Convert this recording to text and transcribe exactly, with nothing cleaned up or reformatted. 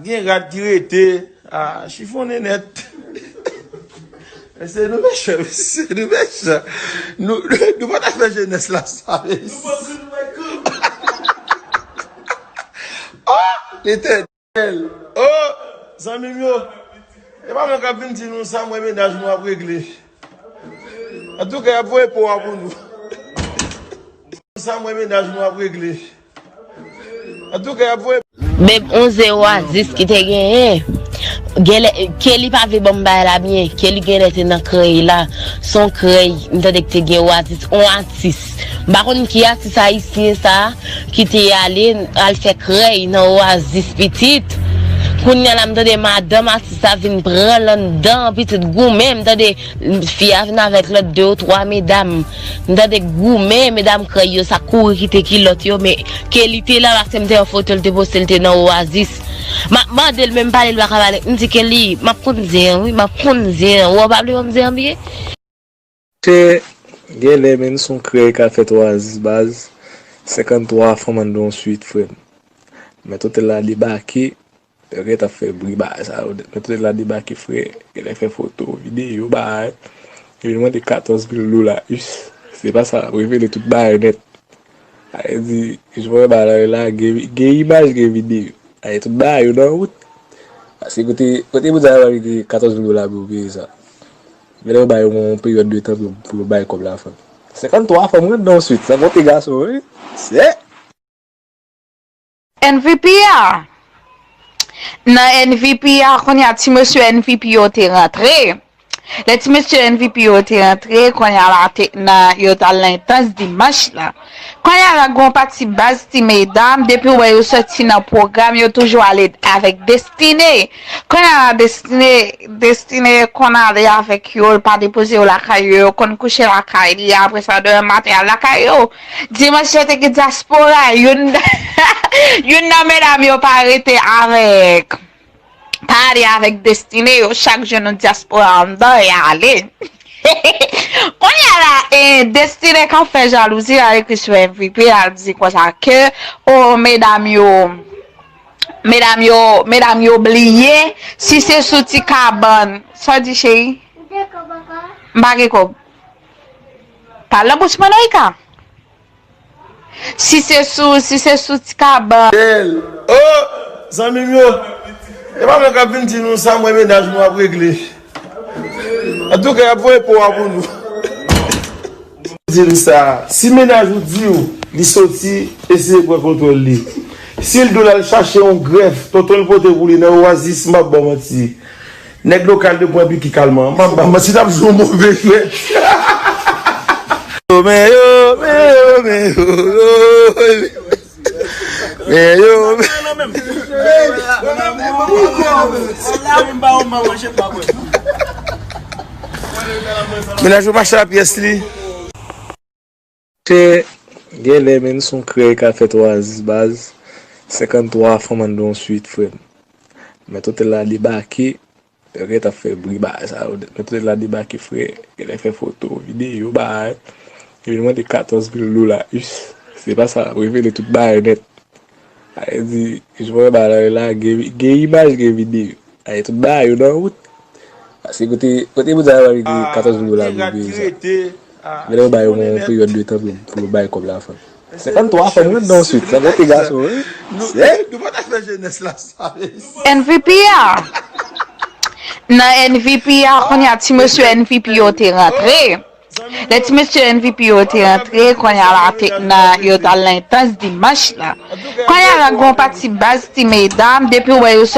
Gen rad ki rete. Ah, chifonnen nèt. Mesye, nou mechan, mesye, nou mechan. Nou, nou pa ta fè jenès la sa, mesye. Oh, Letènèl. Oh, zanmi m yo. E pa mwen k ap vin di nou sa, mwen mennaj nou ap regle. Antouka, y ap voye po a pou nou. Sa mwen mennaj nou ap regle. Antouka, y ap voye. Menm on zen Oasis ki te genyen. Genlè, Kelly pa vle ban m bagay la byen. Kelly genlè te nan krèy la. Se on krèy, m tande ki te gen Oasis, on atis. M pa konn ki atis ayisyen sa ki te ale, al fè krèy nan Oasis pitit. Kounye a la, m tande madanm atis la vin pran l anndan, pitit goumen, m tande fi a vin avèk lòt de ou twa medam. M tande goumen, medam krèy yo sa kouri kite kilòt yo, men Kelly te la, paske m te wè foto l te poste, l te nan Oasis. M ap mande l, men m pale, l pa ka pale. M di Kelly, m ap konn zen an, wi, m ap konn zen an. Ou pa vle ban m zen an byen? Chè, genlè, men, se on krèy k ap fèt Oasis baz. Senkanntwa fanm anndan on swit, frè m. Mèt otèl la debake. Yo gentan fè bri bagay sa yo. Mèt otèl la debake, frè. Genlè fè foto, videyo, bagay. Epi l mande katòz mil dola. Us, se pa sa, revele tout bagay nèt. Sa vle di, jwenn bagay la, gen, gen imaj, gen videyo. Ay, tout bagay yo nan wout. Paske kote, kote moun sa yo pa mete katòz mil dola pou yo peye sa. Men lè yo ba yo yon peryòd de tan pou, pou yo bay kòb la, frè. Senkanntwa fanm, wi, anndan on swit. Sa konte gason, wi. Se. M V P a. Nan M V P a, kounye a, ti mesye M V P yo te rantre. Lè ti mesye M V P yo te rantre, kounye a la te nan, yo t al nan entans dimanch la. Kounye a la, gen yon pati baz ti medam, depi w wè yo soti nan pwogram, yo toujou ale avèk Destine. Kounye a la, Destine, Destine konn ale avèk yo, l pa depoze yo lakay yo, yo konn kouche lakay li, apre sa, demen maten, al lakay yo. Dimanch yo te gen dyaspora, youn, youn nan medam yo pa rete avèk. Pa ale avèk Destine, yo chak jwenn yon dyaspora anndan, y ale. Kounye a la, e, Destine k ap fè jalouzi, l al ekri sou M V P, l al di konsa ke, o, medam yo, medam yo, medam yo bliye, si se sou ti kabann. Sa w di, cheri? M pa gen kòb. Pale nan bouch mwen, Naïka. Si se sou, si se sou ti kabann. Bèl. Oh, zanmi m yo. E pa mwen k ap vin di nou sa, mwen mennaj nou ap regle. Antouka, y ap voye po a pou nou. Di nou sa, si mennaj ou di w li soti, eseye pran kontwòl li. Si l di w l al chache yon grèf, tonton l pote pou li nan Oasis, m ap ba w manti. Nèg lokal yo pran biki kalman. M ap ba manti, n ap jwe yon move jwèt. Men yo, men yo, men yo, yo. Men yo, men. Mennaj ou mache a pyès li. Chè, genlè, men, se yon krèy k ap fèt Oasis baz. Senkanntwa fanm anndan yon swit, frè m. Mèt otèl la debake. Yo gentan fè bri bagay sa yo. Mèt otèl la debake, frè. Genlè fè foto, videyo, bagay. Epi l mande katòz mil dola. Us, se pa sa, revele tout bagay nèt. Sa vle di, jwenn bagay la, gen, gen imaj, gen videyo. Ay, tout bagay yo nan wout. Paske kote, kote moun sa yo pa mete katòz mil dola pou yo peye sa. Men lè yo ba yo yon peryòd de tan pou, pou yo bay kòb la, frè. Senkanntwa fanm, wi, nan swit. Sa konte gason, wi. Se. Nou pa ta fè jenès la sa, mesye. M V P a. Nan M V P a, kounye a, ti mesye M V P yo te rantre. Lè ti mesye M V P yo te rantre, kounye a la, te, nan, yo t al nan entans dimanch la. Kounye a la, gen yon pati baz ti medam, depi w wè yo